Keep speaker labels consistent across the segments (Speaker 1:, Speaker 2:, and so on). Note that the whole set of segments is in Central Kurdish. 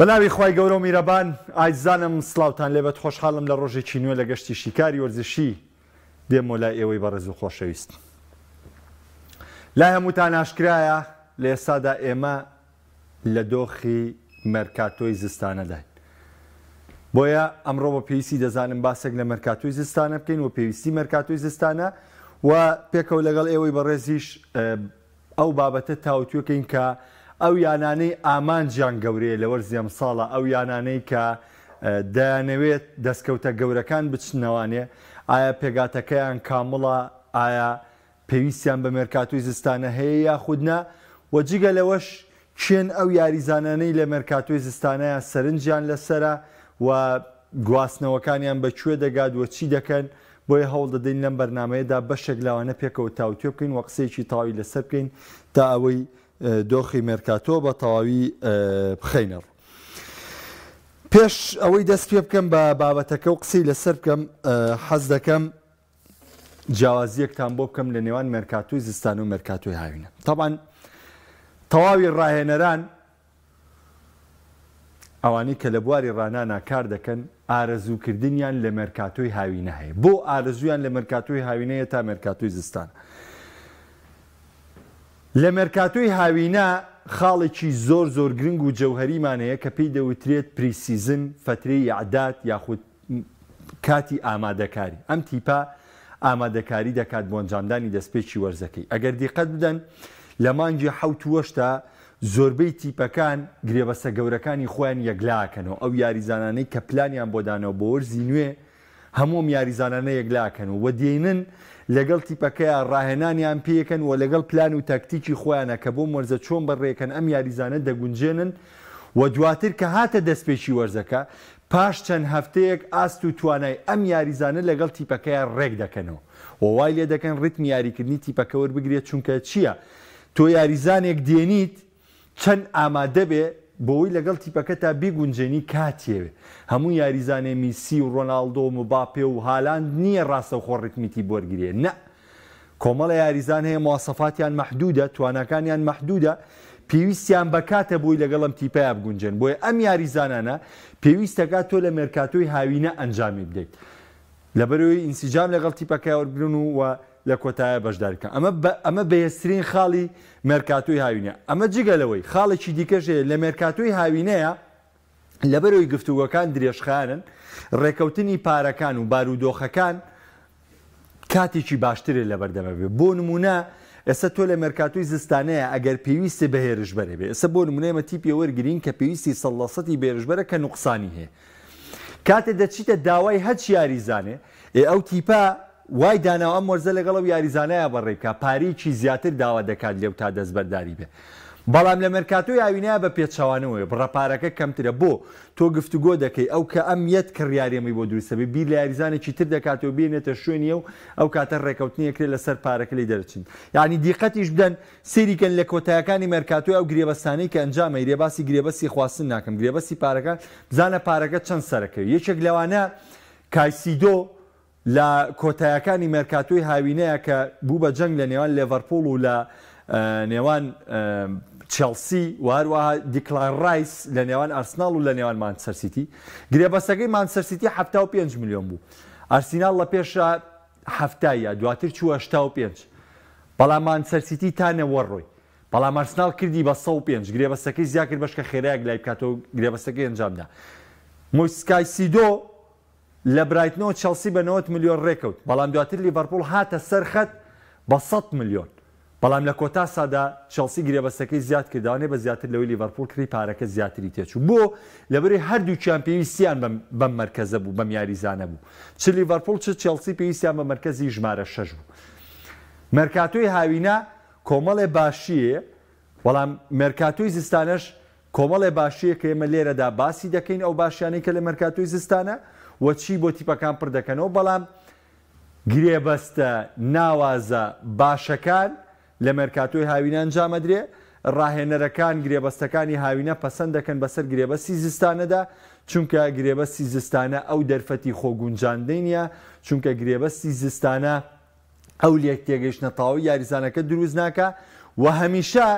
Speaker 1: بە ناوی خوای گەورە و میرەبان ئایزانم سڵاوتان لێبێت خۆشحاڵم لە ڕۆژێکی نوێ لە گەشتی شیکاری وەرزشی دێمەوە لای ئێوەی بەڕێز و خۆشەویست. لای هەمووتان ئاشکرایە لە ئێستادا ئێمە لە دۆخی مێرکاتۆی زستانەداین. بۆیە ئەمڕۆ بە پێویستی دەزانم باسێک لە مێرکاتۆی زستانە بکەین و پێویستی مێرکاتۆی زستانە و پێکەوە لەگەڵ ئێوەی بەڕێزیش ئەو بابەتە تاوتوێکەین کە ئەو یانانەی ئامانجیان گەورەیە لە وەرزی ئەمساڵە، ئەو یانانەی کە دەیانەوێت دەستکەوتە گەورەکان بچنەوانێ، ئایا پێگاتەکەیان کامڵە، ئایا پێویستیان بە مێرکاتۆی زستانە هەیە یاخود نا و جگە لەوەش کێن ئەو یاریزانانەی لە مێرکاتۆی زستانەیا سەرنجیان لەسەرە و گواستنەوەکانیان بە کوێ دەگات و چی دەکەن، بۆیە هەوڵ دەدەین لەم بەرنامەیەدا بەشێک لەوانە پێکەوە تاوتوێ بکەین و قسەیەکی تەواوی لەسەر بکەین تا ئەوەی دۆخی مێرکاتۆ بە تەواوی بخەینە ڕوو. پێش ئەوەی دەست پێ بکەم بە بابەتەکە و قسەی لەسەر بکەم حەز دەکەم جیاوازیەکتان بۆ بکەم لە نێوان مێرکاتۆی زستان و مێرکاتۆی هاوینە. تەبعەن تەواوی ڕاهێنەران ئەوانەی کە لە بواری ڕانانا کار دەکەن ئارەزووکردنیان لە مێرکاتۆی هاوینە هەیە. بۆ ئارەزوویان لە مێرکاتۆی هاوینە هەیە تا مێرکاتۆی زستان؟ لە مێرکاتۆی هاوینە خاڵێکی زۆر زۆر گرنگ و جەوهەریمان هەیە کە پێی دەوترێت pre-season، فەترەی ئیعداد یاخود کاتی ئامادەکاری. ئەم تیپە ئامادەکاری دەکات بۆ ئەنجامدانی دەستپێکی وەرزەکەی. ئەگەر دیقەت بدەن لە مانگی حەوت و هەشتا زۆربەی تیپەکان گرێبەستە گەورەکانی خۆیان یەکلاکەنەوە، ئەو یاریزانانەی کە پلانیان بۆ داناوە بۆ وەرزی نوێ هەموو ئەم یاریزانانە یەکلاکەنەوە و دێنن لەگەڵ تیپەکەیا ڕاهێنانیان پێکەن و لەگەڵ پلان و تاکتیکی خۆیانە کە بۆم وەرزە چۆن بەڕێکەن ئەم یاریزانە دەگونجێنن و دواتر کە هاتە دەستپێکی وەرزەکە پاش چەند هەفتەیەک ئاست و توانای ئەم یاریزانە لەگەڵ تیپەکەیا ڕێک دەکەنەوە و وای لێدەکەن ڕیتمی یاریکردنی تیپەکە وەربگرێت چونکە چییە تۆ یاریزانێک دێنیت چەند ئامادە بێ بۆوەی لەگەڵ تیپەکەتا بیگونجێنی کاتیەوێ هەموو یاریزانێ میسی و ڕۆناڵدۆ و مباپێ و هالاند نییە ڕاستەوخۆ ڕیتمی تیپ وەرگرێ نە کۆمەڵە یاریزان هەیە مواسەفاتیان مەحدودە تواناکانیان مەحدودە پێویستیان بە کاتە بۆی لەگەڵ ئەم تیپەیا بگونجێن بۆیە ئەم یاریزانانە پێویستەکا تۆ لە مێرکاتۆی هاوینە ئەنجامی بدەیت لەبەرئەوەی ئینسجام لەگەڵ تیپەکەیا وەربگرن و و لە کۆتایا بەشداری بکەن. ئەمە بە ئەمە بەهێزترین خاڵی مێرکاتۆی هاوینە. ئەمە جگە لەوەی خاڵێکی دیکەش هەیە لە مێرکاتۆی هاوینەیا لەبەرئەوەی گفتوگۆکان درێژخایەنن، ڕێکەوتنی پارەکان و بارودۆخەکان کاتێکی باشترێ لەبەردەمە بێ. بۆ نموونە ئێستا تۆ لە مێرکاتۆی زستانەیە ئەگەر پێویستت بە هێرشبەرێ بێ، ئێستا بۆ نموونە ئێمە تیپێ وەرگرین کە پێویستی سەد لە سەتی بە هێرشبەرە کە نوقسانی هەیە. کاتێ دەچیتە داوای هەچ یاریزانێ، ئێ ئەو تیپە وای داناوە ئەم وەرزە لەگەڵ ئەو یاریزانەیا بەڕێ بکا، پارەیەکی زیاتر داوا دەکات لێو تا دەستبەرداری بێ. بەڵام لە مێرکاتۆی هاوینەیا بە پێچەوانەوەیە، بڕە پارەکە کەمترە، بۆ؟ تۆ گفتوگۆ دەکەی، ئەو کە ئەم یەت کڕیاریەمەی بۆ دروست دەبێ، بیر لە یاریزانێکی تر دەکاتەوە بێنێتە شوێنی ئەو، ئەو کاتە ڕێکەوتنی ئەکرێ لەسەر پارەکە لێی دەرچن. یانی دیقەتیش بدەن، سەیری کەن لە کۆتایەکانی مێرکاتۆی ئەو گرێبەستانەی کە ئەنجام ئەیرێ باسی گرێبەستی خواستن ناکەم گرێبەستی پارەکان بزانە پارەکە چەند سەرەکەوی یەکێک لەوانە کایسیدۆ لە کۆتایەکانی مێرکاتۆی هاوینەیە کە بوو بە جەنگ لە نێوان لێڤەرپوڵ و لە نێوان چێڵسی و هەروەها دیکلان ڕایس لە نێوان ئارسناڵ و لە نێوان مانچستەر سیتی گرێبەستەکەی مانچستەر سیتی 75 ملیۆن بوو ئارسیناڵ لە پێشا 70 یا دواتر چووە 85 بەڵام مانچستەر سیتی تا نەوە ڕۆی بەڵام ئارسناڵ کردی بە 105 گرێبەستەکەی زیا کرد بەشکە خێرایەک لای بکاتەوە گرێبەستەکەی ئەنجامدا مۆیسس کایسیدۆ لە برایتنەوە چێڵسی بە 90 ملیۆن ڕێکەوت بەڵام دواتر لیڤەرپوڵ هاتە سەر خەت بە 100 ملیۆن بەڵام لە کۆتا سادا چێڵسی گرێبەستەکەی زیاد کرد داوانێ بە زیاتر لەوەی لیڤەرپوڵ کڕی پارەکە زیاتری تێچوو بۆ لەبەرەی هەردووکیان پێویستیان بەم بەم مەرکەزە بوو بەم یاریزانە بوو چ لیڤەرپوڵ چ چێڵسی پێویستیان بە مەرکەزی ژمارە شەش بوو مێرکاتۆی هاوینە کۆمەڵێ باشییە، بەڵام مێرکاتۆی زستانەش کۆمەڵێ باشییە کە ئێمە لێرەدا باسی دەکەین، ئەو باشیانەی کە لە مێرکاتۆی زستانە و چی بۆ تیپەکان پڕ دەکەنەوە، بەڵام گرێبەستە ناوازە باشەکان لە مێرکاتۆی هاوینە ئەنجامەدرێ، ڕاهێنەرەکان گرێبەستەکانی هاوینە پەسەند دەکەن بەسەر گرێبەستی زستانەدا، چونکە گرێبەستی زستانە ئەو دەرفەتی خۆگونجاندنەی نییە، چونکە گرێبەستی زستانە ئەو لێکتێگەیشتنە تەواوی یاریزانەکە دروست ناکا و هەمیشە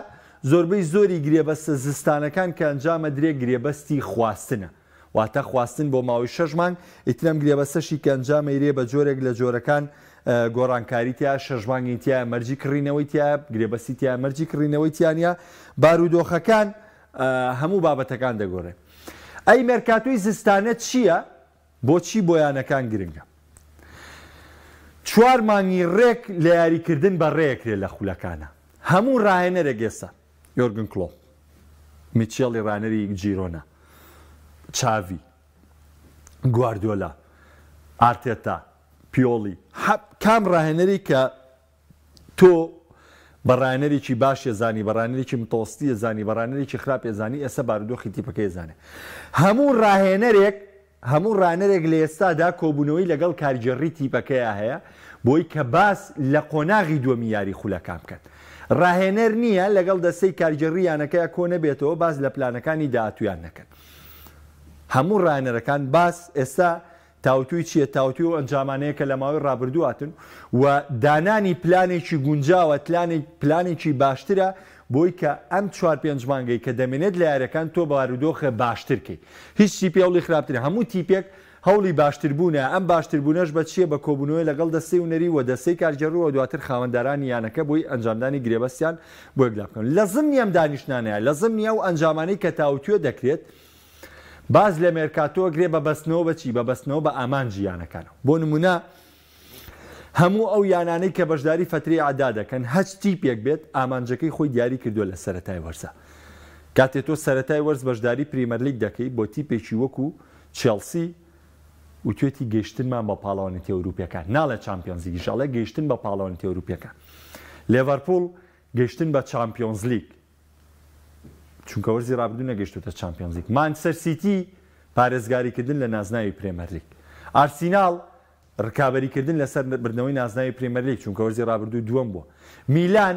Speaker 1: زۆربەی زۆری گرێبەستە زستانەکان کە ئەنجامەدرێ گرێبەستی خواستنە واتە خواستن بۆ ماوەی شەش مانگ، ئیتر ئەم گرێبەستەشی کە ئەنجامەیرێ بە جۆرێک لە جۆرەکان گۆڕانکاری تیایە، شەش مانگی تیایە مەرجی کڕینەوەی تیایە، گرێبەستی تیایە مەرجی کڕینەوەی تیا نییە، بارودۆخەکان هەموو بابەتەکان دەگۆرێ. ئەی مێرکاتۆی زستانە چییە؟ بۆچی بۆ یانەکان گرنگە؟ چوار مانگی ڕێک لە یاریکردن بەڕێکرێ لە خولەکانە. هەموو ڕاهێنەرێک ئێستا، یۆرگن کلۆپ، میچێڵی ڕاهێنەری جیرۆنا، چاڤی، گواردیۆلا، ئارتێتا، پیۆڵی، کام ڕاهێنەری کە تۆ بە ڕاهێنەرێکی باش ێزانی، بە ڕاهێنەرێکی متەوەستی ێزانی، بە ڕاهێنەرێکی خراپ ێزانی، ئێستا بارودۆخی تیپەکە ێزانێ. هەموو ڕاهێنەرێک هەموو ڕاهێنەرێک لە ئێستادا کۆبوونەوەی لەگەڵ کارگێڕی تیپەکەیا هەیە بۆی کە باس لە قۆناغی دووەمی یاری خولەکان بکەن. ڕاهێنەر نییە لەگەڵ دەستەی کارگێڕی یانەکەیا کۆ نەبێتەوە باس لە پلانەکانی داهاتوویان نەکەن. هەموو ڕاهێنەرەکان باس ئێستا تاوتوێی چییە؟ تاوتوێی ئەو ئەنجامانەیە کە لە ماوەی ڕابردوو هاتن و دانانی پلانێکی گونجاوە، پلانێکی باشترە بۆی کە ئەم چوار پێنج مانگەی کە دەمێنێت لە یاریەکان تۆ بارودۆخە باشتر کەی. هیچ تیپێ هەوڵی خراپتر هەموو تیپێک هەوڵی باشتربوونە، ئەم باشتربوونەش بە چییە؟ بە کۆبوونەوەی لەگەڵ دەستەی هونەری و دەستەی کارگێڕی و دواتر خاوەندارانی یانەکە بۆی ئەنجامدانی گرێبەستیان بۆ یەکلا بکەن. لە زمنی ئەم دانیشتنانەیە، لە زمنی ئەو ئەنجامانەی کە تاوتوێ دەکرێت، باس لە مێرکاتۆ ئەکرێ بە بەستنەوە بە چی؟ بە بەستنەوە بە ئامانجی یانەکانەوە. بۆ نموونە هەموو ئەو یانانەی کە بەشداری فەترەی ئەدا دەکەن هەچ تیپێک بێت ئامانجەکەی خۆی دیاری کردووە لە سەرەتای وەرزا. کاتێ تۆ سەرەتای وەرز بەشداری پریمەرلیگ دەکەی بۆ تیپێکی وەکو چێڵسی وتوێتی گەیشتنمان بە پاڵەوانێتی ئەوروپیەکان ناڵێ چامپیۆنزلیگیش ئەڵێ گەیشتن بە پاڵەوانێتی ئەوروپیەکان. لێڤەرپوڵ گەیشتن بە چامپیۆنزلیگ. چونکە وەرزی رابردوو نەگەیشتووەتە چامپیۆنزلیگ. مانچستەر سیتی پارێزگاریکردن لە نازناوی پرێمەرلیگ. ئارسیناڵ رکابەریکردن لەسەر بردنەوەی نازناوی پرێمەرلیگ، چونکە وەرزی رابردوو دووەم بووە. میلان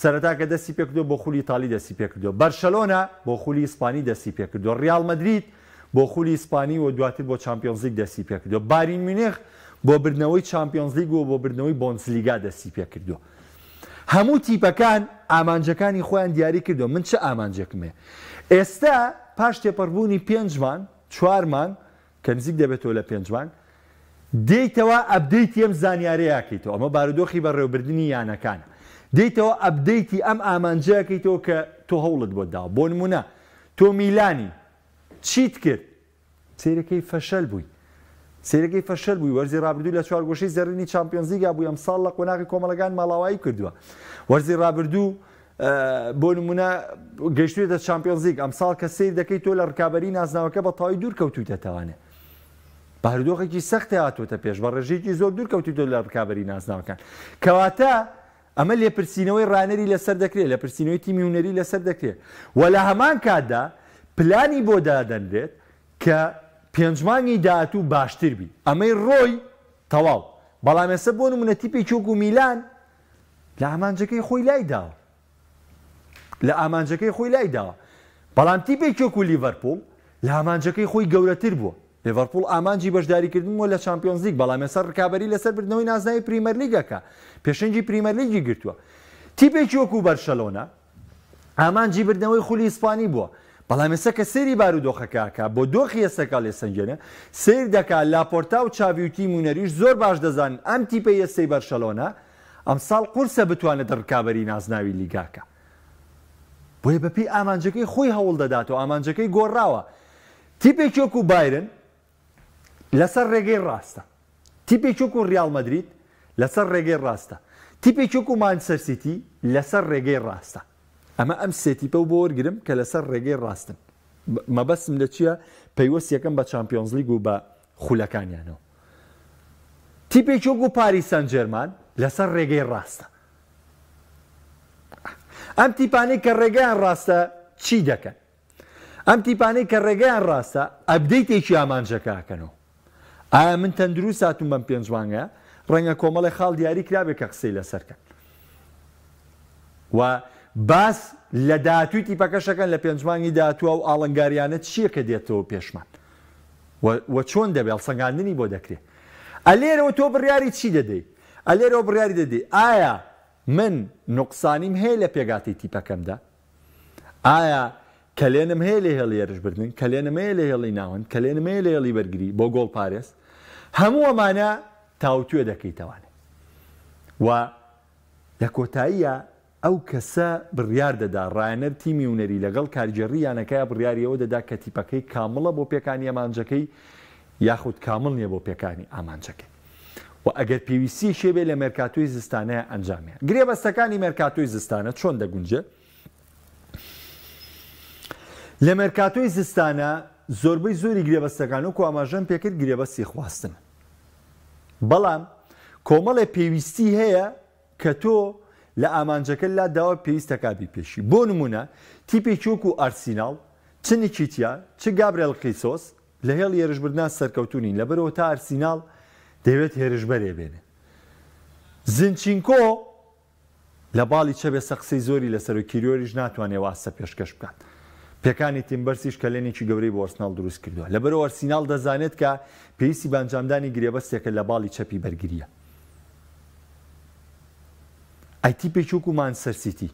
Speaker 1: سەرەتا کە دەستی پێکردووە بۆ خولی ئیتاڵی دەستی پێکردووە. بەرشەلۆنە بۆ خولی ئیسپانی دەستی پێکردووە. ریاڵ مەدرید بۆ خولی ئیسپانی و دواتر بۆ چامپیۆنزلیگ دەستی پێکردووە. بایرن میونخ بۆ بردنەوەی چامپیۆنزلیگ و بۆ بردنەوەی بۆندسلیگا دەستی پێکردووە. هەموو تیپەکان ئامانجەکانی خۆیان دیاری کردووە، من چ ئامانجێکم هەیە؟ ئێستا پاش تێپەڕبوونی پێنج مانگ، چوار مانگ کە نزیک دەبێتەوە لە پێنج مانگ، دێیتەوە update ی ئەم زانیارییە ئەکەیتەوە، ئەمە بارودۆخی بەڕێوەبردنی یانەکانە، دێیتەوە update ی ئەم ئامانجە ئەکەیتەوە کە تۆ هەوڵت بۆ داوە، بۆ نموونە تۆ میلانی چیت کرد؟ سەیرەکەی فەشەل بووی. سەیرەکەی فەشەل بووی وەرزی رابردوو لە چوارگۆشەی زێڕینی چامپیۆنزلیگا بووی ئەمساڵ لە قۆناغی کۆمەڵەکان ماڵاوایی کردووە وەرزی رابردوو بۆ نمونە گەیشتوێتە چامپیۆنزلیگ ئەمساڵ کە سیر دەکەی تۆ لە رکابەری نازناوەکە بە تەواوی دوور کەوتویتەتەوانێ بارودۆخێکی سەختی هاتووەتە پێش بە ڕێژەیەکی زۆر دوور کەوتویتەوە لە ڕکابەری نازناوەکان کەواتە ئەمە لێپرسینەوەی ڕانەری لەسەر دەکرێت، لێپرسینەوەی تیمی هونەری لەسەر دەکرێت و لە هەمان کاتدا پلانی بۆ دادەنرێت کە پێنج مانگی داهاتوو باشتر بی. ئەمەی ڕۆی تەواو، بەڵام ئێستا بۆ نموونە تیپێکی وەکو میلان لە ئامانجەکەی خۆی لای داوە. لە ئامانجەکەی خۆی لای داوە. بەڵام تیپێکی وەکو لیڤەرپوڵ لە ئامانجەکەی خۆی گەورەتر بووە. لیڤەرپوڵ ئامانجی بەشداریکردن بووە لە چامپیۆنزلیگ، بەڵام ئێستا رکابەری لەسەر بردنەوەی نازناوی پریمەرلیگەکە، پێشەنگی پریمەرلیگی گرتووە. تیپێکی وەکو بەرشەلۆنە ئامانجی بردنەوەی خولی ئیسپانی بووە، بەڵام ئێستا کە سەیری بارودۆخەکە ئەکا، بۆ دۆخی ئێستاکە لێسەنگێنێ، سەیر دەکا لاپۆرتا و چاڤی و تیم هونەریش زۆر باش دەزانن ئەم تیپەی ئێستەی بەرشەلۆنە ئەمساڵ قورسە بتوانێت رکابەری نازناوی لیگاکە. بۆیە بەپێی ئامانجەکەی خۆی هەوڵدەدات و ئامانجەکەی گۆڕاوە. تیپێکی وەکو بایرن لەسەر ڕێگەی ڕاستە، تیپێکی وەکو ڕیاڵ مەدرید لەسەر ڕێگەی ڕاستە، تیپێکی وەکو مانچستەر سیتی لەسەر ڕێگەی ڕاستە. ئەمە ئەم سێ تیپە بۆ وەرگرم کە لەسەر ڕێگەی ڕاستن. مەبەستم لە چییە؟ پەیوەست یەکەم بە چامپیۆنزلیگ و بە خولەکانیانەوە. تیپێکی وەکو پاریس سانجێرمان لەسەر ڕێگەی ڕاستە. ئەم تیپانەی کە ڕێگەیان ڕاستە چی دەکەن؟ ئەم تیپانەی کە ڕێگەیان ڕاستە update ێکی ئامانجەکە ئەکەنەوە. ئایا من تەندروست هاتووم بەم پێنج مانگە؟ ڕەنگە کۆمەڵێ خاڵ دیاری کرابێ کە قسەی لەسەر کەن و باس لە داهاتووی تیپەکەش ئەکەن لە پێنج مانگی داهاتووە و ئاڵنگاریانە چییە کە دێتەوە پێشمان و چۆن دەبێ هەڵسەنگاندنی بۆ دەکرێ. ئەلێرەوە تۆ بڕیاری چی دەدەی؟ ئەلێرەوە بڕیاری دەدەی ئایا من نوقسانیم هەیە لە پێکهاتەی تیپەکەمدا؟ ئایا کەلێنم هەیە لە هێڵی هێرشبردن، کەلێنم هەیە لە هێڵی ناوەند، کەلێنم هەیە لە هێڵی بەرگری بۆ گۆڵپارێز، هەموو ئەمانە تاوتوێ دەکەیتەوانێ و لە کۆتاییا ئەو کەسە بڕیار دەدا، ڕایەنەر تیمی هونەری لەگەڵ کارگێڕی یانەکەیا بڕیاری ئەوە دەدا کە تیپەکەی کامڵە بۆ پێکانی ئامانجەکەی یاخود کامڵ نیە بۆ پێکانی ئامانجەکەی و ئەگەر پێویستیەکی هەبێ لە مێرکاتۆی زستانەیا ئەنجامیان. گرێبەستەکانی مێرکاتۆی زستانە چۆن دەگونجێ؟ لە مێرکاتۆی زستانە زۆربەی زۆری گرێبەستەکان وەکو ئاماژەم پێکرد گرێبەستی خواستنن بەڵام کۆمەڵێ پێویستی هەیە کە تۆ لە ئامانجەکە لات داوە پێویستەکا بیپێشی بۆ نمونە تیپێکی وەکو ئارسیناڵ چ نکیتیا چ گابرێل خیسۆس لە هێڵی هێرشبردنا سەرکەوتوو نین لەبەرئەوە تا ئارسیناڵ دەیەوێت هێرشبەرێ بێنێ زینچینکۆ لە باڵی چەپ ئێستا قسەی زۆری لەسەر و کیریۆریش ناتوانێت ئەو ئاستە پێشکەش بکات. پێکانی تیمبەرسیش کەلێنێکی گەورەی بۆ ئەرسناڵ دروست کردووە. لەبەرئەوە ئەرسیناڵ دەزانێت کە پێویستی بە ئەنجامدانی گرێبەستێکە لە باڵی چەپی بەرگرییە. ئەی تیپێکی وەکو مانچستەر سیتی؟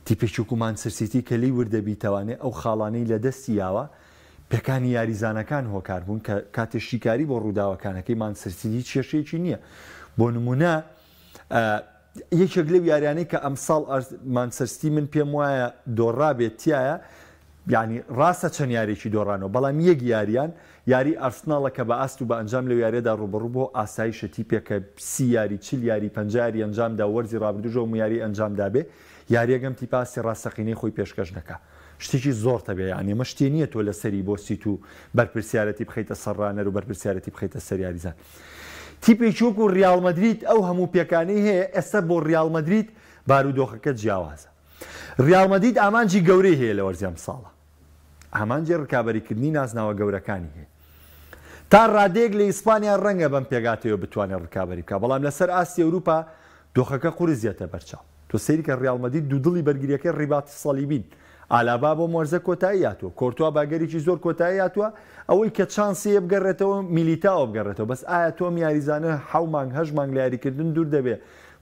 Speaker 1: تیپێکی وەکو مانچستەر سیتی کە لێی وردەبیتەوانێ ئەو خاڵانەی لەدەستی یاوە، پێکانی یاریزانەکان هۆکار بوون کە کاتێ شیکاری بۆ ڕووداوەکانەکەی مانچستەر سیتی هیچ کێشەیەکی نییە. بۆ نموونە یەکێک لەو یاریانەی کە ئەمساڵ مانچستەر سیتی من پێم وایە دۆڕابێت تیایە یانی ڕاستە چەند یاریێکی دۆڕانەوە بەڵام یەک یاریان یاری ئارسناڵە کە بە ئاست و بە ئەنجام لەو یاریەدا ڕوبەڕوو بۆ ئاسایشە تیپێکە 30 یاری 40 یاری 50 یاری ئەنجامدا وەرزی ڕابردووش ئەو یاری ئەنجامدا بێ یاریەکەم تیپە ئاستی ڕاستەقینەی خۆی پێشکەش نەکا شتێکی زۆر تەبیعیە یانی ئەمە شتێ نییە تۆ لەسەری بۆسیت و بەرپرسیارەتی بخەیتە سەر ڕانەر و بەرپرسیارەتی بخەیتە سەر یاریزان تیپێکی وەکو ریاڵ مەدرید ئەو هەموو پێکانەی هەیە ئێستا بۆ ریاڵ مەدرید بارودۆخەکە جیاوازە ریاڵ مەدرید ئامانجی گەورەی هەیە لە وەرزی ئەمساڵە ئامانجی ڕکابەریکردنی نازناوە گەورەکانی هەیە تا ڕادەیەک لە ئیسپانیا ڕەنگە بەم پێگاتەوە بتوانێت ڕکابەری بکە بەڵام لەسەر ئاستی ئەوروپا دۆخەکە قورس دێتە بەرچاو. تۆ سەیری کە ڕیاڵ مەدرید دوودڵی بەرگرییەکەی ڕیباتی سەلیبین. ئالابا بۆم وەرزە کۆتایی هاتووە. کۆرتوا بە ئەگەرێکی زۆر کۆتایی هاتووە. ئەوەی کە چانسی هەیە بگەڕێتەوە میلیتاوە بگەڕێتەوە. بەس ئایا تۆ ئەم یاریزانە حەو مانگ هەشت مانگ لە یاریکردن دوور دەبێ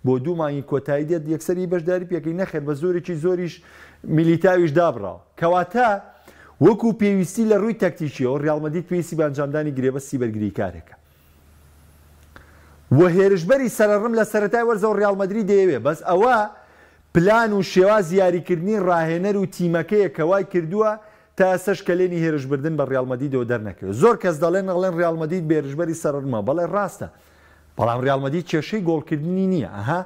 Speaker 1: بۆ دوو مانگی کۆتایی دێت یەکسەر ی بەشداری پێکەی؟ نەخێر بە زۆرێکی زۆریش میلیتاویش دابڕاوە. کەواتە وەکو پێویستی لە ڕووی تەکتیکییەوە ڕیاڵ مەدرید پێویستی بە ئەنجامدانی گرێبەستی بەرگریکارێکە. و هێرشبەری سەرەڕم لە سەرەتای وەرزەوە ریاڵ مەدرید دەیەوێت، بەس ئەوە پلان و شێوازی یاریکردنی راهێنەر و تیمەکەیە کە وای کردووە تا ئێستەش کەلێنی هێرشبردن بە ریاڵ مەدریدەوە دەرنەکەوێت. زۆر کەس دەڵێن ئەڵێن ریاڵ مەدرید بە هێرشبەری سەرەڕمە، بەڵێ راستە، بەڵام ریاڵ مەدرید کێشەی گۆڵکردنی نییە، ئەها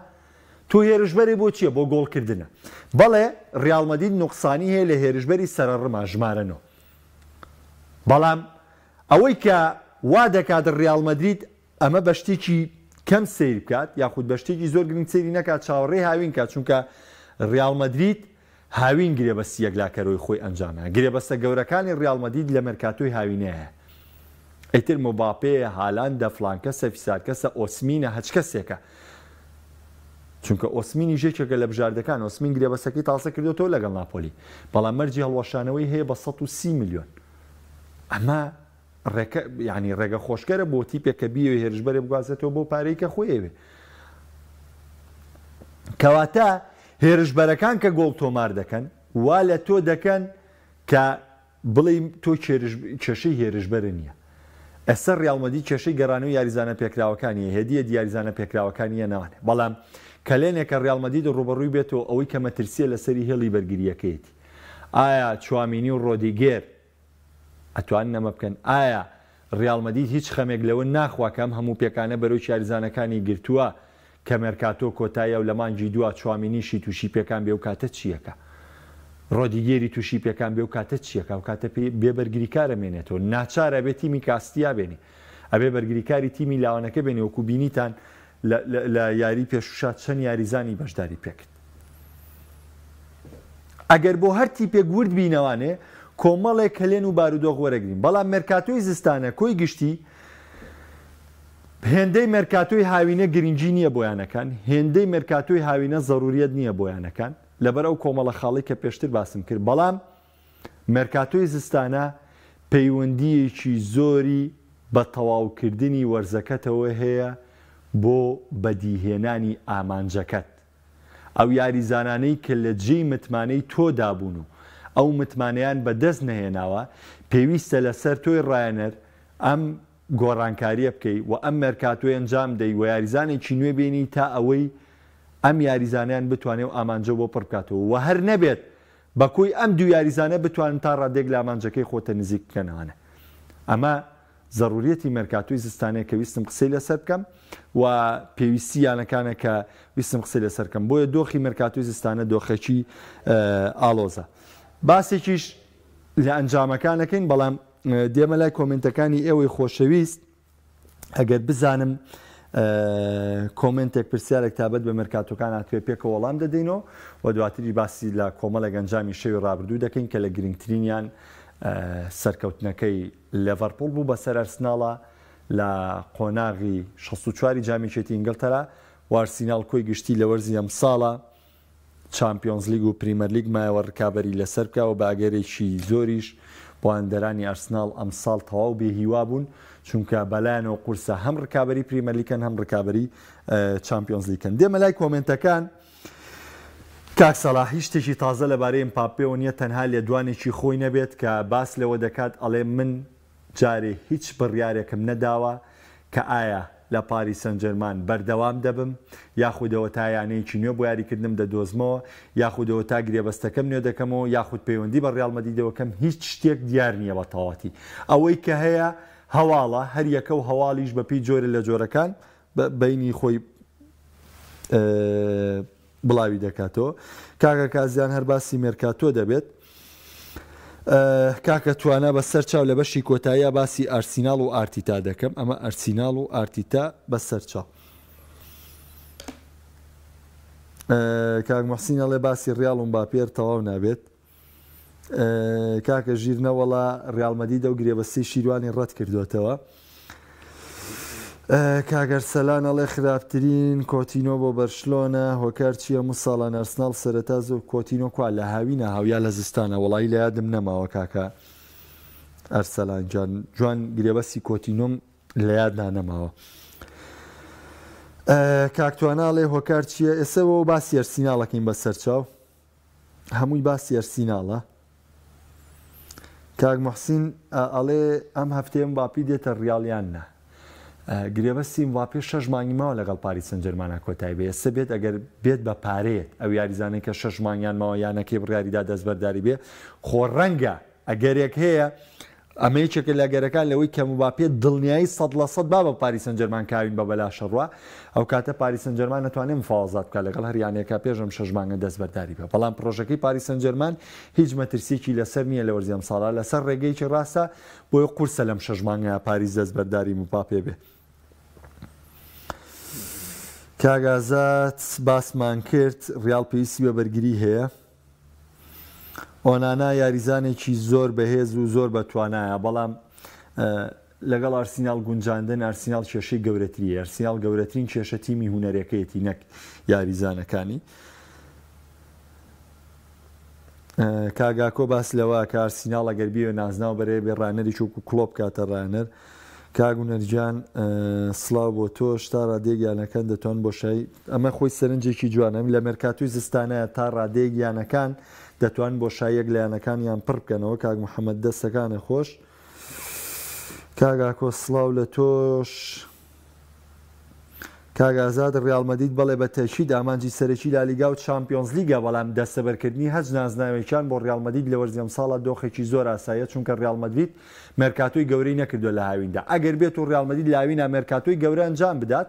Speaker 1: تۆ هێرشبەرێ بۆ چییە؟ بۆ گۆڵکردنە. بەڵێ ریاڵ مەدرید نوقسانی هەیە لە هێرشبەری سەرەڕما ژمارە نۆ، بەڵام ئەوەی کە وا دەکات ریاڵ مەدرید ئەمە بە شتێکی کەم سەیر بکات یاخود بە شتێکی زۆر گرنگ سەیری نەکات چاوەڕێی هاوین کات چونکە ریاڵ مەدرید هاوین گرێبەستی یەکلاکەرەوەی خۆی ئەنجامە گرێبەستە گەورەکانی ریاڵ مەدرید لە مێرکاتۆی هاوینەیە ئیتر مباپێ هالاندە فلان کەسە فیسار کەسە ئۆسمینە هەچ کەسێکە چونکە ئۆسمینیش یەکێکە لە بژاردەکان ئۆسمین گرێبەستەکەی تازە کردوێتەوە لەگەڵ ناپۆلی بەڵام مەرجی هەڵوەشانەوەی هەیە بە 130 میلیۆن ئەمە ڕێکە یانی ڕێگە خۆشکەرە بۆ تیپێک کە بیەوێ هێرشبەرێ بگوازێتەوە بۆ پارەی کە خۆی ئەوێ. کەواتە هێرشبەرەکان کە گۆڵ تۆمار دەکەن وا لە تۆ دەکەن کە بڵێی تۆ کێشەی هێرشبەرە نییە. ئێستا ڕیاڵ مەدرید کێشەی گەڕانەوەی یاریزانە پێکراوەکانی هەیە، هێدی هێدی یاریزانە پێکراوەکانی یە ناوانێ. بەڵام کەلێنێکە ڕیاڵ مەدرید ڕووبەڕووی بێتەوە ئەوەی کە مەترسییە لەسەری هێڵی بەرگرییەکەیەتی. ئایا چوامینی و ڕۆدیگێر ئەتوانن ئەمە بکەن؟ ئایا ڕیاڵ مەدید هیچ خەمێک لەوە ناخوا کە ئەم هەموو پێکانە بەرۆکی یاریزانەکانی گرتووە کە مێرکاتۆ کۆتاییە و لە مانگی دووا چوامینیشی تووشی پێکان بێ ئەو کاتە چییەکا؟ ڕۆدیگێری تووشی پێکان بێ ئەو کاتە چییەکا؟ ئەو کاتە پێ بێ بەرگریکار ئەمێنێتەوە ناچار ئەبێ تیمی کاستیا بێنێ ئەبێ بەرگریکاری تیمی لاوانەکە بێنێ وەکو بینیتان لە لە یاری پێشووشا چەند یاریزانی بەشداری پێکرد. ئەگەر بۆ هەر تیپێک ورد بینەوانێ کۆمەڵێک کەلێن و بارودۆخ وەرەگرین، بەڵام مێرکاتۆی زستانە کۆی گشتی هێندەی مێرکاتۆی هاوینە گرنگی نییە بۆ یانەکان، هێندەی مێرکاتۆی هاوینە زەروریەت نییە بۆ یانەکان لەبەر ئەو کۆمەڵە خاڵەی کە پێشتر باسم کرد، بەڵام مێرکاتۆی زستانە پەیوەندییەکی زۆری بە تەواوکردنی وەرزەکەتەوە هەیە بۆ بەدیهێنانی ئامانجەکەت. ئەو یاریزانانەی کە لە جێی متمانەی تۆدا بوون و ئەو متمانەیان بە دەست نەهێناوە، پێویستە لەسەر تۆی ڕایەنەر ئەم گۆڕانکارییە بکەی و ئەم مێرکاتۆیە ئەنجام دەی و یاریزانێکی نوێ بێنی تا ئەوەی ئەم یاریزانەیان بتوانێ و ئامانجە بۆ پڕ بکاتەوە و هەر نەبێت بە کۆی ئەم دوو یاریزانە بتوانن تا ڕادەیەک لە ئامانجەکەی خۆتە نزیک بکەنەوانە ئەمە زەروریەتی مێرکاتۆی زستانەیە کە ویستم قسەی لەسەر بکەم و پێویستی یانەکانە کە ویستم قسەی لەسەر بکەم بۆیە دۆخی مێرکاتۆی زستانە دۆخێکی ئاڵۆزە باسێکیش لە ئەنجامەکان ئەکەین بەڵام دێمە لای کۆمنتەکانی ئێوەی خۆشەویست ئەگەر بزانم کۆمنتێک پرسیارێک تابەت بە مێرکاتۆکان هاتوێ پێکەوە وەڵام دەدەینەوە و دواتری باسی لە کۆمەڵێک ئەنجامی شەوی ڕابردوو دەکەین کە لە گرنگترینیان سەرکەوتنەکەی لێڤەرپوڵ بوو بەسەر ئەرسناڵا لە قۆناغی 64 جامی یەکێتی ئینگلتەرا و ئارسیناڵ کۆی گشتی لە وەرزی ئەمساڵا چامپیۆنزلیگ و پریمەرلیگ مایەوە رکابەری لەسەر بکا و بە ئەگەرێکی زۆریش بۆ هاندەرانی ئەرسناڵ ئەمساڵ تەواو بێ هیوا بوون، چونکە بەلایانەوە قورسە هەم رکابەری پریمەرلیگ کەن هەم رکابەری چامپیۆنزلیگ کەن. دێمە لای کۆمێنتەکان. کاک سەڵاح هیچ شتێکی تازە لەبارەی ئمپاپێوە نییە تەنها لێدوانێکی خۆی نەبێت کە باس لەوە دەکات ئەڵێ من جارێ هیچ بڕیارێکم نەداوە کە ئایا لە پاریس سانجێرمان بەردەوام دەبم یاخود ئەوەتا یانەیەکی نوێ بۆ یاریکردنم دەدۆزمەوە یاخود ئەوەتا گرێبەستەکەم نوێ دەکەمەوە یاخود پەیوەندی بە ریال مەدریدەوە کەم هیچ شتێک دیار نییە بە تەواوەتی ئەوەی کە هەیە هەواڵە هەریەکە و هەواڵیش بەپێی جۆرێ لە جۆرەکان بەینی خۆی بڵاوی دەکاتەوە کاکە کازیان هەر باسی مێرکاتۆ دەبێت کاکە توانا بە سەر چاو لە بەشی کۆتاییە باسی ئارسیناڵ و ئارتیتا دەکەم ئەمە ئەرسیناڵ و ئارتیتا بە سەر چاو کاک محسین ئەڵێ باسی ڕیاڵ و مباپێر تەواو نابێت کاکە ژیر نەوەڵا ڕیاڵ مەدریدە و گرێبەستی شیروانی ڕەت کردوێتەوە. کاک ئەرسەلان ئەڵێ خراپترین کۆتینۆ بۆ بەرشلۆنە هۆکار چییە مساڵان ئەرسناڵ سەرەتا زۆر کۆتینۆ کوا لە هاوینە هاویا لە زستانە وەڵی لە یادم نەماوە کاکە ئەرسەلان جان جوان گرێبەستی کۆتینۆم لە یادنا نەماوە. کاک توانا ئەڵێ هۆکار چییە ئێستا باسی ئەرسیناڵەکەین بە سەرچاو هەمووی باسی ئەرسیناڵە. کاک موحسین ئەڵێ ئەم هەفتەیە مباپی دێتە ڕیاڵ یان نا؟ گرێبەستی مباپێ شەش مانگی ماوە لەگەڵ پاریس سانجێرمانا کۆتایی بێ ئێستا بێت ئەگەر بێت بە پارەیەت ئەو یاریزانەی کە شەش مانگیان ماوە یانەکەی بڕیاریدا دەستبەرداری بێ خۆ ڕەنگە ئەگەرێک هەیە ئەمە یەکێکە لە ئەگەرەکان لەوەی کە مباپێ دڵنیایی 100% با بە پاریس سانجێرمان کاوین بە بەلاشە ڕوا ئەو کاتە پاریس سانجێرمان ئەتوانێ مفاوەزات بکات لەگەڵ هەر یانەیەکا پێش ئەم شەش مانگە دەستبەرداری بێ بەڵام پڕۆژەکەی پاریس سانجێرمان هیچ مەترسیەکی لەسەر نییە لە وەرزی ئەمساڵا لەسەر ڕێگەیەکی ڕاستە بۆیە قورسە لەم شەش مانگەیا پاریس دەستبەرداری مباپێ بێ. کاک ئازاد باسمان کرد ڕیاڵ پێویستی بە بەرگری هەیە. ئۆنانا یاریزانێکی زۆر بەهێز و زۆر بەتوانایە بەڵام لەگەڵ ئارسیناڵ گونجاندن ئارسیناڵ کێشەی گەورەتری ئارسیناڵ گەورەترین کێشە تیمی هونەرەکەیەتی نەک یاریزانەکانی کاگاکۆ باس لەوە کە ئارسیناڵ ئەگەر بیەوێ نازناو بەرێ بێ ڕانەری چووک و کلۆپ کاتە ڕانەر کاک هونەر گیان سڵاو بۆ تۆش تا ڕادەیەک یانەکان دەتوان بۆشایی ئەمە خۆی سەرنجێکی جوانە لە مێرکاتوی زستانە تا ڕادەیەک یانەکان دەتوان بۆشاییەک لە یانەکانیان پڕ بکەنەوە کاک محەممەد دەستەکانە خۆش کاک ئاکۆ سڵاو لە تۆش کاک ئازاد ڕیاڵ مەدرید بەڵێ بە تەئکید ئامانجی سەرەکی لالیگا و چامپیۆنزلیگە بەڵام دەستەبەرکردنی هەچ نازناوێکیان بۆ ڕیاڵ مەدرید لە وەرزی ئەمساڵا دۆخێکی زۆر ئاساییە چونکە ڕیاڵ مەدرید مێرکاتۆی گەورەی نەکردووە لە هاویندا ئەگەر بێت و ڕیاڵ مەدرید لە هاوینا مێرکاتۆی گەورە ئەنجام بدات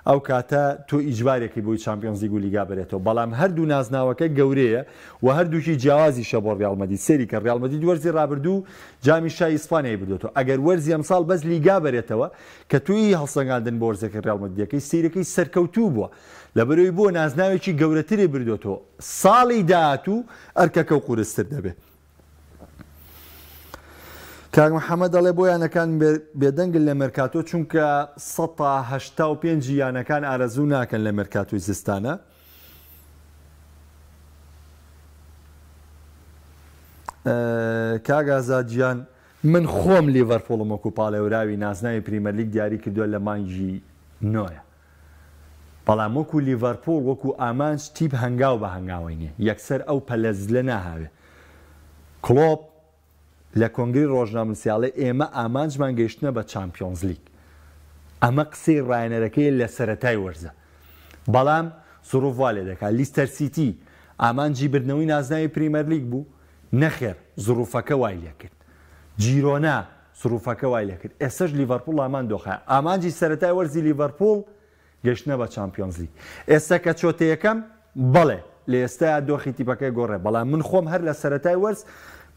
Speaker 1: ئەو کاتە تۆ ئیجبارێکی بۆی چامپیۆنزلیگ و لیگا بەرێتەوە بەڵام هەردوو نازناوەکە گەورەیە و هەردووکی جیاوازیشە بۆ ڕیاڵ مەدرید سەیری کە ڕیاڵ مەدرید وەرزی ڕابردوو جامی شای ئیسپانیای بردۆتەوە ئەگەر وەرزی ئەمساڵ بەس لیگا بەرێتەوە کە تۆی هەڵسەنگاندن بۆ وەرزەکەی ڕیاڵ مەدریدەکەی سەیرەکەی سەرکەوتوو بووە لەبەرئەوەی بۆ نازناوێکی گەورەتری بردۆتەوە ساڵی داهاتوو ئەرکەکەو قورستر دەبێ. کاک محەمەد دەڵێ بۆ یانەکان بێدەنگن لە مێرکاتۆ چونکە 85% یانەکان ئارەزوو ناکەن لە مێرکاتۆی زستانە. کاک ئازاد گیان من خۆم لیڤەرپوڵم وەکو پاڵێوراوی نازناوی پریمەرلیگ دیاری کردووە لە مانگی نۆیە بەڵام وەکو لیڤەرپوڵ وەکو ئامانج تیپ هەنگاو بە هەنگاوەی نیە یەکسەر ئەو پەلە زلە ناهاوێ. کڵۆپ لە کۆنگرەی ڕۆژنامەنووسی ئەڵێ ئێمە ئامانجمان گەیشتنە بە چامپیۆنزلیگ. ئەمە قسەی ڕاهێنەرەکەیە لە سەرەتای وەرزە. بەڵام زڕوف وا لێدەکات. لیستەر سیتی ئامانجی بردنەوەی نازناوی پریمەرلیگ بوو؟ نەخێر، زڕوفەکە وای لێکرد. جیرۆنا زڕوفەکە وای لێکرد. ئێستەش لیڤەرپوڵ لە هەمان دۆخایە. ئامانجی سەرەتای وەرزی لیڤەرپوڵ گەشتنە بە چامپیۆنزلیگ. ئێستا کە چۆتە یەکەم، بەڵێ، لە ئێستایا دۆخی تیپەکە گۆڕێ، بەڵام من خۆم هەر لە سەرەتای وەرز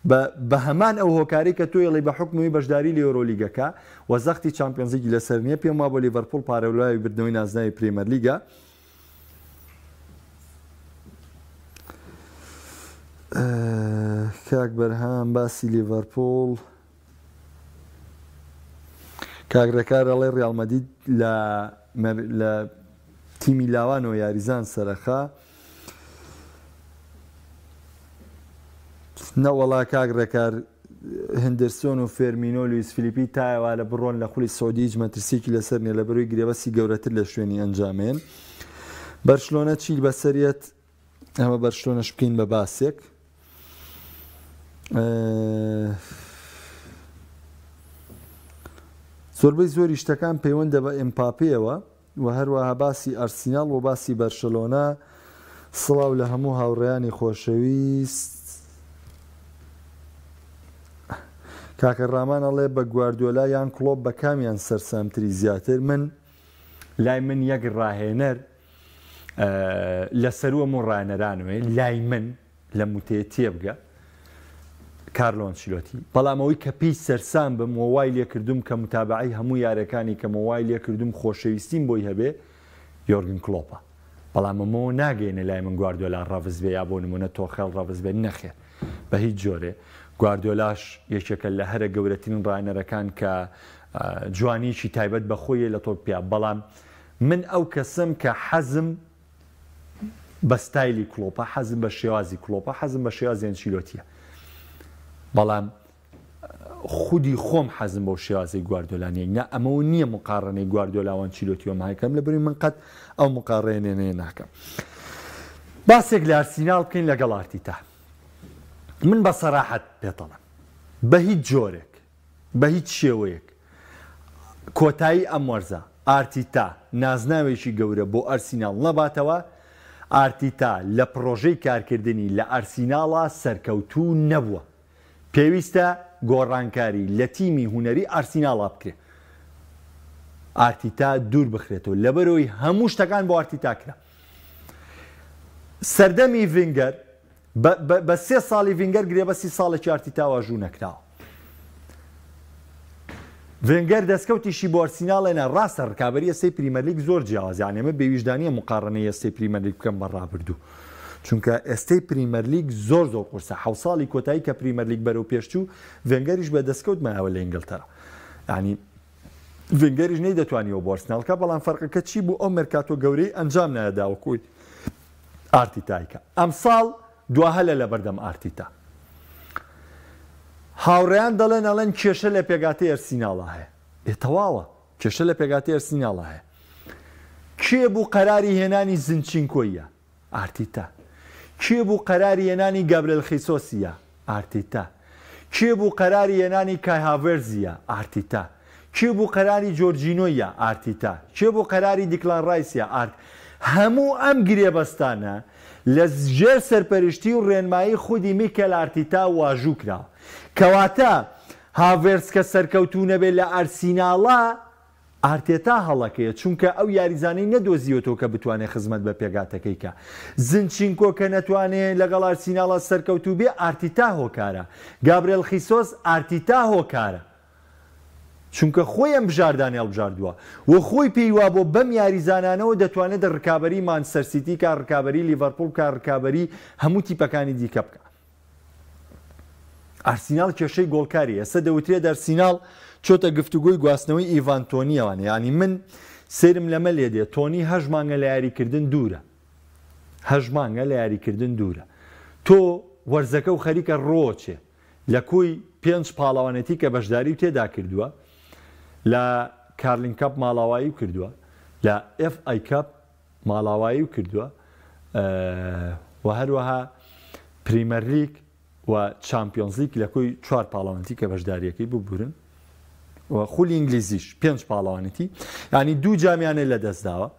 Speaker 1: بە بە هەمان ئەو هۆکارەی کە تۆ ئەڵێی بە حوکمی بەشداری لە یۆرۆلیگەکە و زەختی چامپیۆنزلیگی لەسەر نییە، پێم وابووە لیڤەرپوڵ پارێولاوی بردنەوەی نازناوی پرێمەرلیگە. کاک بەرهام باسی لیڤەرپوڵ. کاک ڕێکار ئەڵێ ڕیاڵ مەدید لە لە تیمی لاوانەوە یاریزان سەرەخا. نەوەڵا کاک ڕێکار هندرسۆن و فێرمینۆ لویس فلیپی تا ئێوارە بڕۆن لە خولی سعودی هیچ مەترسیەکی لەسەر نیە لەبەرەوەی گرێبەستی گەورەتر لە شوێنی ئەنجامێن. بەرشلۆنە چی بەسەریەت ئەمە بەرشلۆنەش بکەین بە باسێک. زۆربەی زۆری شتەکان پەیوەندە بە ئێمپاپێەوە و هەروەها باسی ئەرسیناڵ و باسی بەرشەلۆنە. سڵاو لە هەموو هاوڕێیانی خۆشەویست. کاکە ڕامان ئەڵێ بە گواردیۆلا یان کڵۆپ بە کامیان سەرسامتری زیاتر؟ من لای من یەک ڕاهێنەر لە سەروو هەموو ڕاهێنەرانەوەیە لای من لەم وتەیە تێبگە کارلۆ ئەنچیلۆتی بەڵام ئەوەی کە پێی سەرسام بم و وای لێکردوم کە متابعەی هەموو یارەکانی کەم و وای لێکردوم خۆشەویستیم بۆی هەبێ یۆرگن کلۆپە بەڵام ئەمەوە ناگەیەنێ لای من گواردیۆلا ڕەفز بێ یا بۆ نمونە تۆخێڵ ڕەفز بێ نەخێر بە هیچ جۆرێ گواردیۆلاش یەکێکە لە هەرە گەورەترین ڕاهێنەرەکان کە جوانیەکی تایبەت بە خۆیە لە تۆپ پیا بەڵام من ئەو کەسەم کە حەزم بە ستایلی کڵۆپە، حەزم بە شێوازی کڵۆپە، حەزم بە شێوازی ئەنچیلۆتیە. بەڵام خودی خۆم حەزم بەو شێوازەی گواردیۆلا نییە. نا ئەمەوە نییە مقاڕنەی گواردیۆلا و ئەنچیلۆتی و ئەمە کەم لە بری من قەت ئەو مقاڕێنێنەیە ناکەم. باسێک لە ئارسیناڵ بکەین لەگەڵ ئارتیتا. من بە سەراحەت پێتەڵم بە هیچ جۆرێک بە هیچ شێوەیەک کۆتایی ئەم وەرزە ئارتیتا نازناوێکی گەورە بۆ ئەرسیناڵ نەباتەوە، ئارتیتا لە پڕۆژەی کارکردنی لە ئەرسیناڵا سەرکەوتوو نەبووە، پێویستە گۆڕانکاری لە تیمی هونەری ئارسیناڵا بکرێ، ئارتیتا دوور بخرێتەوە، لەبەرئەوەی هەموو شتەکان بۆ ئارتیتا کرا. سەردەمی ڤینگەر بە بە بە سێ ساڵی ڤینگەر گرێبەستی ساڵێکی ئارتیتا واژوو نەکراوە. ڤێنگەر دەستکەوتیشی بۆ ئەرسیناڵ هێنا، ڕاستە ڕکابەری ئێستەی پریمەرلیگ زۆر جیاوازە، یانی ئەمە بێویژدانییە موقاڕەنەی ئێستەی پریمەرلیگ بکەم بە ڕابردوو، چونکە ئێستەی پریمەرلیگ زۆر زۆر قورسە، حەوت ساڵی کۆتایی کە پریمەرلیگ بەرەو پێش چوو، ڤێنگەریش بە دەستکەوت مایەوە لە ئینگلتەرا، یانی ڤێنگەریش نەیدەتوانیەوە بۆ ئەرسناڵ بکا، بەڵام فەرقەکە چی بوو ئەو مێرکاتۆ گەورەی ئەنجام نەدا وەکوی ئارتیتای کە ئەمساڵ دوا هەلە لەبەردەم ئارتیتا. هاوڕێیان دەڵێن ئەڵێن کێشە لە پێگاتەی ئەرسیناڵا هەیە. ئێ تەواوە کێشە لە پێگاتەی ئەرسیناڵا هەیە. کێ بوو قەراری هێنانی زنچینکۆیە؟ ئارتیتا. کێ بوو قەراری هێنانی گابرێل خیسۆسیە؟ ئارتیتا. کێ بوو قەراری هێنانی کای هاڤێرتزیە؟ ئارتیتا. کێ بوو قەراری جۆرجینۆیە؟ ئارتیتا. کێ بوو قەراری دیکلان ڕایسیە؟ ئارت. هەموو ئەم گرێبەستانە لە ژێر سەرپەرشتی و ڕێنمایی خودی میکێل ئارتیتا واژوو کراوە. کەواتە هاڤێرتز کە سەرکەوتوو نەبێت لە ئارسیناڵا، ئارتێتا هەڵەکەیە، چونکە ئەو یاریزانەی نەدۆزیوەتەوە کە بتوانێت خزمەت بە پێکهاتەکەی کا. زنچینکۆ کە نەتوانێ لەگەڵ ئارسیناڵا سەرکەوتوو بێ، ئارتیتا هۆکارە. گابرێل خیسۆس، ئارتیتا هۆکارە. چونکە خۆی ئەم بژاردانەی هەڵبژاردووە و خۆی پێی وابووە بەم یاریزانانەوە دەتوانێت رکابەری مانچستەر سیتی کا، رکابەری لیڤەرپوڵ بکا، رکابەری هەموو تیپەکانی دیکە بکا. ئارسیناڵ کێشەی گۆڵکاری ئێستا دەوترێت ئەرسیناڵ چۆتە گفتوگۆی گواستنەوەی ئیڤان تۆنیەوانە یانی من سەیرم لەمە لێ دێ تۆنی هەش مانگە لە یاریکردن دوورە هەش مانگە لە یاریکردن دوورە تۆ وەرزەکە و خەریکە ڕۆچێ لە کۆی پێنج پاڵەوانێتی کە بەشداری و تێدا کردووە لە کارلین کاپ ماڵاوایی کردووە لە ئێف ئای کاپ ماڵاوایی کردووە و هەروەها پریمەرلیگ و چامپیۆنزلیگ لە کۆی چوار پاڵەوانێتی کە بەشداریەکەی ببورن و خولی ئینگلیزیش پێنج پاڵەوانێتی یعنی دوو جامیانە لەدەستداوە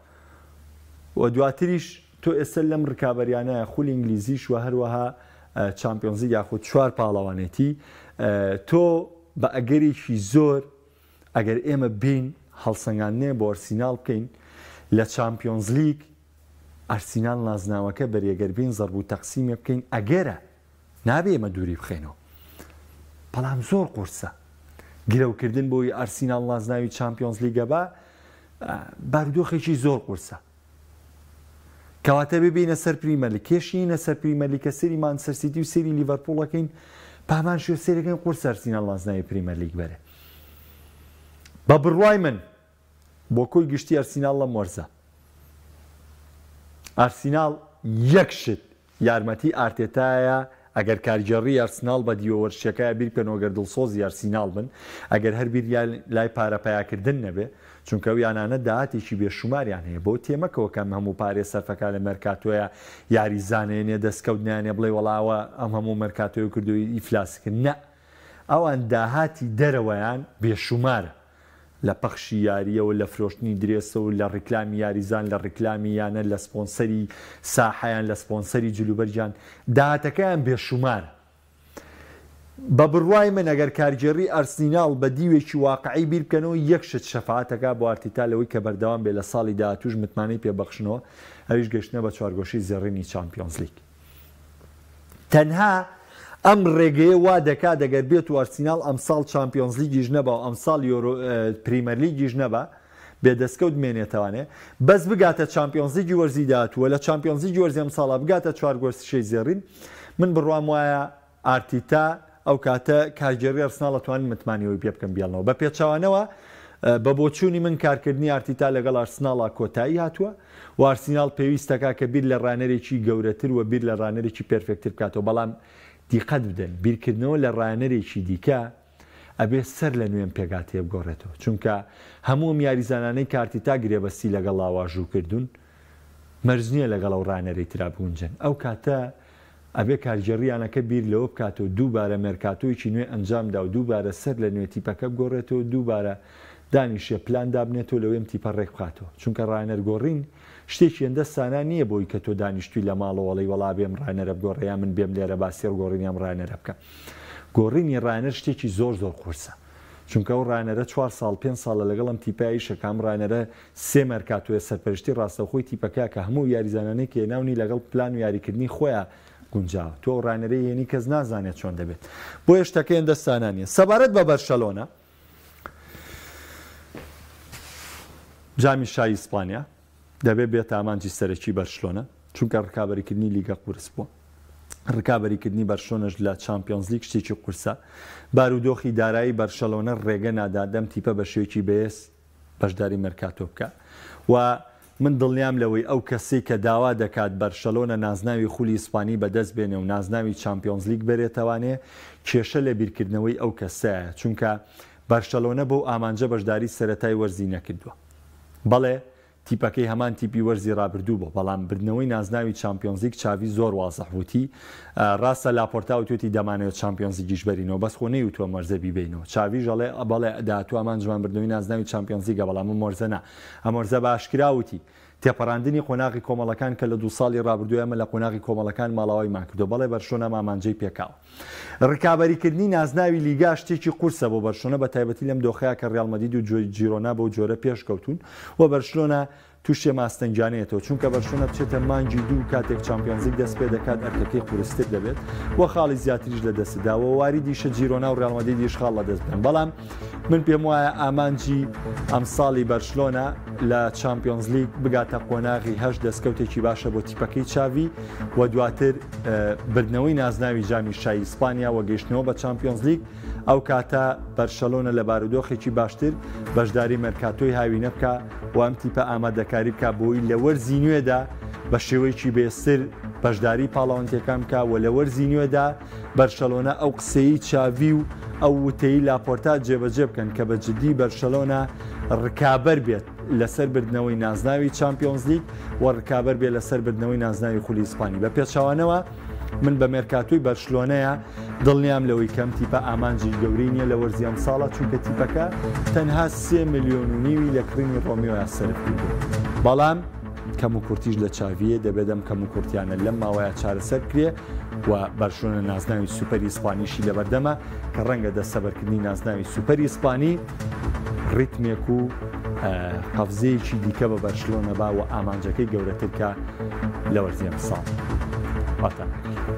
Speaker 1: و دواتریش تۆ ئێستا لەم ڕکابەریانە خولی ئینگلیزیش و هەروەها چامپیۆنزلیگ یاخود چوار پاڵەوانێتی تۆ بە ئەگەرێکی زۆر ئەگەر ئێمە بین هەڵسەنگاندنێ بۆ ئەرسیناڵ بکەین لە چامپیۆنزلیگ ئەرسیناڵ نازناوەکە بەرێ گەر بێین زەرب و تەقسیمێ بکەین ئەگەرە نابێ ئێمە دووری بخەینەوە بەڵام زۆر قورسە گرەوکردن بۆی ئەرسیناڵ نازناوی چامپیۆنز لیگە بە بارودۆخێکی زۆر قورسە کەواتە ببینە سەر پریمەرلیگ کێشینە سەر پریمەرلیگ کە سەری مانچستەر سیتی و سەری لیڤەرپوڵەکەین پامان شێ سەرەکەین قورسە ئەرسیناڵ نازناوی پریمەرلیگ بەرێ بە بڕوای من بۆ کۆی گشتی ئەرسیناڵ لەم وەرزە ئارسیناڵ یەک شت یارمەتی ئارتێتایە ئەگەر کارگێڕی ئەرسناڵ بە دیوە وەرزشیەکەیا بیر بکەنەوە گەر دڵسۆزی ئەرسیناڵ بن ئەگەر هەر بیریان لای پارە پەیاکردن نەبێ چونکە ئەو یانانە داهاتێکی بێ شوماریان هەیە بەوە تێمەکەوە کە ئەم هەموو پارەیە سەرفەکا لە مێرکاتۆیا یاریزانێنێ دەسکەوت نایەنێ بڵێ وەڵا ئەوە ئەم هەموو مێرکاتۆیە کردووی ئیفلاس کرد نە ئەوان داهاتی دەرەوەیان بێشومارە لە پەخشی یارییەوە، لە فرۆشتنی درێسەوە، لە ڕیکلامی یاریزان، لە ڕیکلامی یانە، لە سپۆنسەری ساحەیان، لە سپۆنسەری جلوبەرگیان، داهاتەکەیان بێشومارە. بە بڕوای من ئەگەر کارگێڕی ئەرسنیناڵ بە دیوێکی واقعی بیر بکەنەوە، یەک شت شەفاعەت ئەکا بۆ ئارتیتا لەوەی کە بەردەوام بێ لە ساڵی داهاتووش متمانەی پێ بەخشنەوە، ئەویش گەشتنە بە چوارگۆشەی زێڕینی چامپیۆنزلیگ. تەنها ئەم ڕێگەیە وا دەکات ئەگەر بێت و ئەرسیناڵ ئەمساڵ چامپیۆنزلیگیش نەبا و ئەمساڵ یۆرۆ پریمەرلیگیش نەبا بێ دەستکەوت بمێنێتەوانێ بەس بگاتە چامپیۆنزلیگی وەرزی داهاتوو و لە چامپیۆنزلیگی وەرزی ئەمساڵا بگاتە چوارگۆشەی زێڕین من بڕوام وایە ئارتیتا ئەو کاتە کارگێڕی ئەرسناڵ ئەتوانن متمانەی ئەوەی پێ بکەن بیێڵنەوە. بە پێچەوانەوە بە بۆچوونی من کارکردنی ئارتیتا لەگەڵ ئەرسناڵا کۆتایی هاتووە و ئارسیناڵ پێویستەکا کە بیر لە ڕانەرێکی گەورەتر و بیر لە ڕانەرێکی پێرفێکتر بکاتەوە بەڵام دیقەت بدەن بیرکردنەوە لە ڕانەرێکی دیکە ئەبێ سەر لە نوێ ئەم پێکهاتەیە بگۆڕێتەوە چونکە هەموو ئەم یاریزانانەی کە ئارتیتا گرێبەستی لەگەڵا واژوو کردوون مەرج نییە لەگەڵ ئەو ڕانەرەی ترا بگونجێن ئەو کاتە ئەبێ کارگێڕی یانەکە بیر لەوە بکاتەوە دووبارە مێرکاتۆیەکی نوێ ئەنجام دا و دووبارە سەر لە نوێ تیپەکە بگۆڕێتەوە دووبارە دانیشێ پلان دابنێتەوە لەوەی ئەم تیپە ڕێک بخاتەوە چونکە ڕاهێنەر گۆڕین شتێکی هێندە سانا نییە بۆی کە تۆ دانیشتووی لە ماڵەوە ئەڵێی وەڵا ئەبێ ئەم ڕاهێنەرە بگۆڕێ یا من بێم لێرە باسی گۆڕینی ئەم ڕاهێنەرە بکەم گۆڕینی ڕاهێنەر شتێکی زۆر زۆر قورسە چونکە ئەو ڕاهێنەرە چوار ساڵ پێنج ساڵە لەگەڵ ئەم تیپە ئیشەکا ئەم ڕاهێنەرە سێ مێرکاتۆیە سەرپەرشتی ڕاستەوخۆی تیپەکەیە کە هەموو یاریزانانەی کە هێناونی لەگەڵ پلان و یاریکردنی خۆیا گونجاوە تۆ ئەو ڕاهێنەرەی هێنی کەس نازانێت چۆن دەبێت بۆیە شتەکە هێندە سانا نییە سەبارەت بە بەرشەلۆنە جامی شای ئیسپانیا دەبێت بێتە ئامانجی سەرەکی بەرشلۆنە، چونکە رکابەریکردنی لیگە قورس بووە. رکابەریکردنی بەرشلۆنەش لە چامپیۆنزلیگ شتێکی قورسە. بارودۆخی دارایی بەرشەلۆنە رێگە نادات ئەم تیپە بە شێوەیەکی بەهێز بەشداری مێرکاتۆ بکات و من دڵنیام لەوەی ئەو کەسەی کە داوا دەکات بەرشەلۆنە نازناوی خولی ئیسپانی بەدەست بێنێ و نازناوی چامپیۆنزلیگ بەرێتەوانێ کێشە لە بیرکردنەوەی ئەو کەسەیە چونکە بەرشەلۆنە بەو ئامانجە بەشداری سەرەتای وەرزی نەکردووە. بەڵێ تیپەکەی هەمان تیپی وەرزی رابردوو بوو، بەڵام بردنەوەی نازناوی چامپیۆنزلیگ چاڤی زۆر وازح وتی، راستە لاپۆرتا وتوێتی دەمانەوێت چامپیۆنزلیگیش بەرینەوە، بەس خۆ نەیوتووە ئەم وەرزە بیبەینەوە. چاڤیش ئەڵێ بەڵێ داهاتوو ئامانجمان بردنەوەی نازناوی چامپیۆنزلیگە، بەڵام ئەم وەرزە نا. ئەم وەرزە بە ئاشکرا وتی، تێپەڕاندنی قۆناغی کۆمەڵەکان کە لە دوو ساڵی رابردوو ئێمە لە قۆناغی کۆمەڵەکان ماڵاوایمان کردووە، بەڵێ بەرشلۆنە ئەم ئامانجەی پێکاوە. رکابەریکردنی نازناوی لیگا شتێکی قورسە بۆ بەرشلۆنە بەتایبەتی لەم دۆخەیا کە ریال مەدید و جیرۆنا بەو جۆرە پێشکەوتوون و بەرشلۆنە تووشی ئەم ئاستەنگیانەیەتەوە چونکە بەرشلۆنە بچێتە مانگی دوو کاتێک چامپیۆنزلیگ دەست پێدەکات ئەرکەکەی قورستر دەبێت و خاڵی زیاتریش لەدەستدا و واریدیشە جیرۆنا و ریال مەدریدیش خاڵ لەدەست بدەن بەڵام من پێم وایە ئامانجی ئەمساڵی بەرشلۆنە لە چامپیۆنزلیگ بگاتە قۆناغی هەشت دەستکەوتێکی باشە بۆ تیپەکەی چاڤی و دواتر بردنەوەی نازناوی جامی شای ئیسپانیا و گەیشتنەوە بە چامپیۆنزلیگ، ئەو کاتە بەرشەلۆنە لە بارودۆخێکی باشتر بەشداری مێرکاتۆی هاوینە بکا و ئەم تیپە ئامادەکاری بکا بۆی لە وەرزی نوێدا بە شێوەیەکی بێزتر بەشداری پاڵەوانتیەکان بکا و لە وەرزی نوێدا بەرشەلۆنە ئەو قسەی چاڤی و ئەو وتەی لاپۆرتا جێبەجێ بکەن کە بە جدی بەرشەلۆنە ڕکابەر بێت لەسەر بردنەوەی نازناوی چامپیۆنزلیگ و ڕکابەر بێت لەسەر بردنەوەی نازناوی خولی ئیسپانی بە پێچەوانەوە. من بە مێرکاتۆی بەرشلۆنەیە دڵنیام لەوەی کەم تیپە ئامانجی گەورەی نییە لە وەرزی ئەمساڵە چونکە تیپەکە تەنها سێ ملیۆن و نیوی لە کڕینی ڕۆمیۆیا سەرف کردووە بەڵام کەموکورتیش لە چاڤییە دەبێت ئەم کەموکورتیانە لەم ماوەیە چارەسەر بکرێ و بەرشلۆنە نازناوی سوپەری ئیسپانیشی لەبەردەمە کە ڕەنگە دەستەبەرکردنی نازناوی سوپەری ئیسپانی ڕیتمێک و قەفزەیەکی دیکە بە بەرشلۆنە با و ئامانجەکەی گەورەتر کە لە وەرزی ئەمساڵ. خواتان لەگەڵ.